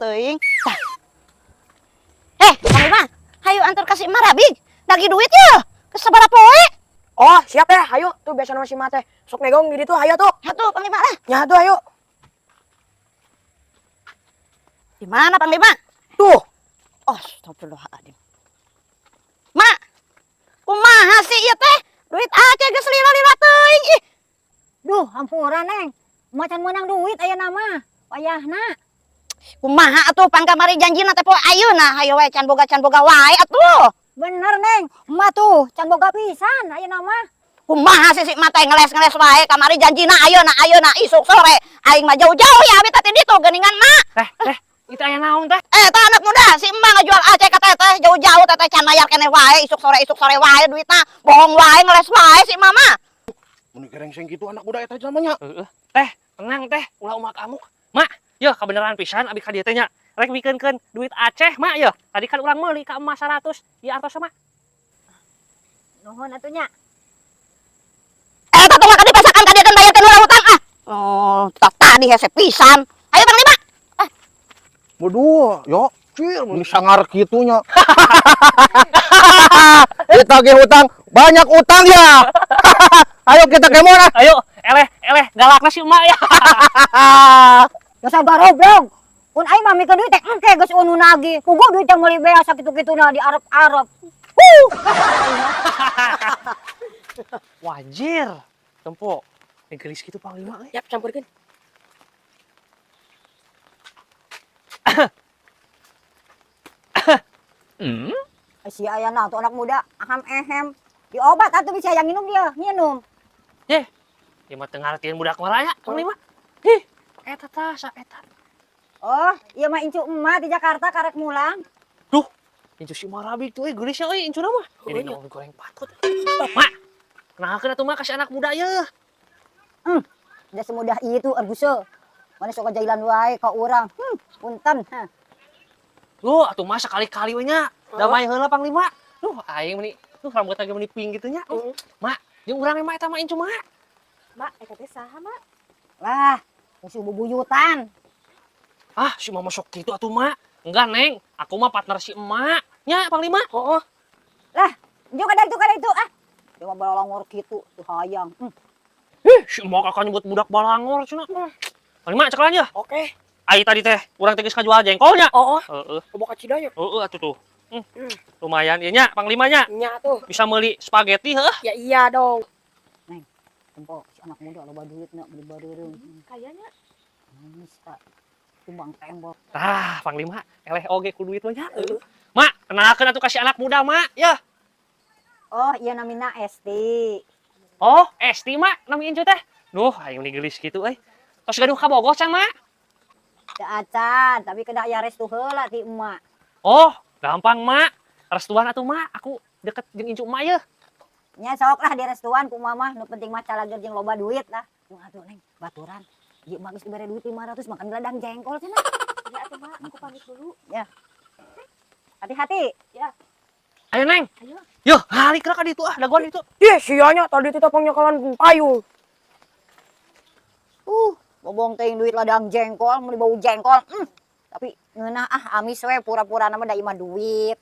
teuing. Tah. Eh, Panglima, hayu antar ka si Emak Rabig. Nagih duit ya. Ke sabaraha poe? Oh, siap ya. Hayu, tuh biasa nama si Mate. Sok negong di ditu, hayu tuh. Atuh, Panglima lah. Ya tuh, hayu. Di mana Panglima? Tuh. Oh, astagfirullahaladzim. Mak, kumaha sih ieu teh? Duit Aceh geus lila-lila teuing ih. Duh, hampura Neng. Macan menang duit aya nama. Payahna. Kumaha atuh pangkamari janjina teh poe ayeuna hayo we can boga wae atuh. Bener Neng, emak tuh can boga pisan aya nama. Kumaha sih si emak teh ngeles-ngeles wae kamari janjina ayeuna ayeuna isuk sore aing mah jauh-jauh ya abi teh ditu geuningan mak. Teh, teh, itu aya naon teh? Eh, tah anak muda si emak ngajual Aceh ka teteh jauh-jauh teteh can mayar keneh wae isuk sore wae duitna bohong wae ngeles wae si emak mah. Mun gerengseng gitu anak muda eta namanya. Heeh. Teh, tenang teh, ulah umak amuk. Mak, yeuh kabeneran pisan abi ka dieu teh nya. Rek mikeunkeun duit Aceh, mak yeuh. Tadi kan urang meuli ka emak 100, ieu artos mak. Nuhun atuh nya. Eh, tah tong ka dipesakan ka dieu kan bayarkeun urang utang ah. Oh, tah tadi hese pisan. Ayo Panglima. Waduh, yo, cir, mun sangar kitu nya. Ditagih hutang, banyak utang ya. Ayo kita kemon ah. Ayo, eleh, eleh, galakna si emak ya. Ya sabar obrong. Mun aing mah mikeun duit teh engke geus unu nagih. Puguh duit teh meuli bea sakitu-kituna di Arab-Arab. Huh. Wajir. Tempo. Yang gelis kitu Panglima euy. Yap, campurkeun. Si ayana tuh anak muda, aham ehem. Diobat atuh bisa yang minum dia, minum. Yeh, ieu mah teu ngartieun budak maraya, Panglima. Hih, eta tah sa eta. Oh, ieu mah incu emak di Jakarta karek mulang. Duh, incu si Marabik tuh euy geulis euy incuna mah. Ini nu goreng patut. Mak, kenalkeun atuh mak ka si anak muda yeuh. Udah semudah itu erguse. Mana sok jailan wae ka urang. Punten. Hah. Duh, atuh mah sekali-kali we nya. Damai heula Panglima. Duh, aing meni, duh rambut lagi meni pink gitu nya. Mak, jeung urang mah eta mah incu mak. Mak, eta teh saha, Mak? Lah, musuh bubuyutan. Ah, si mama sok gitu atuh mak. Enggak, Neng. Aku mah partner si emak. Nya, Panglima. Oh, Lah, juga dari itu, kada itu. Ah, dia mah balangor gitu, tuh hayang. Ih, si emak kakak nyebut budak balangor cenah. Panglima, cekelan ya. Oke. Ai tadi teh, urang teh geus kajual jengkolnya. Oh, oh. Heeh. Boga kacida nya. Heeh atuh tuh. Lumayan ieu nya, Panglimanya. Nya tuh. Bisa meuli spaghetti heuh. Ya iya dong. Neng, tempo si anak muda loba duitna beli bareureung. Kayaknya Nangis tak. Tumbang tembok. Tah, Panglima, eleh oge ku duit mah nya. Mak, kenalkeun atuh ka si anak muda, Mak. Ya. Oh, iya namina Esti. Oh, Esti, Mak, nami incu teh. Duh, aing meni geulis kitu euy. Tos gaduh ka Bogor can, Mak? Teu acan, tapi kedah aya restu heula ti emak. Oh, gampang, Mak. Restuan atuh, Mak. Aku deket jeung incu emak yeuh. Nya sok lah di restuan ku mama, nu penting mah calager jeung loba duit lah. Nu atuh Neng, baturan. Ieu mah geus dibere duit 500 makan ladang jengkol cenah. Ya atuh, Mak, aku pamit dulu. Ya. Hati-hati. Ya. Ayo, Neng. Ayo. Yuh, halik ka ditu ah, dagoan ditu. Ih, sianya tadi teh pangnyekelan payung. Bobong teuing duit ladang jengkol, mun dibau jengkol. Tapi ngeunah ah amis we pura-pura nama da imah duit.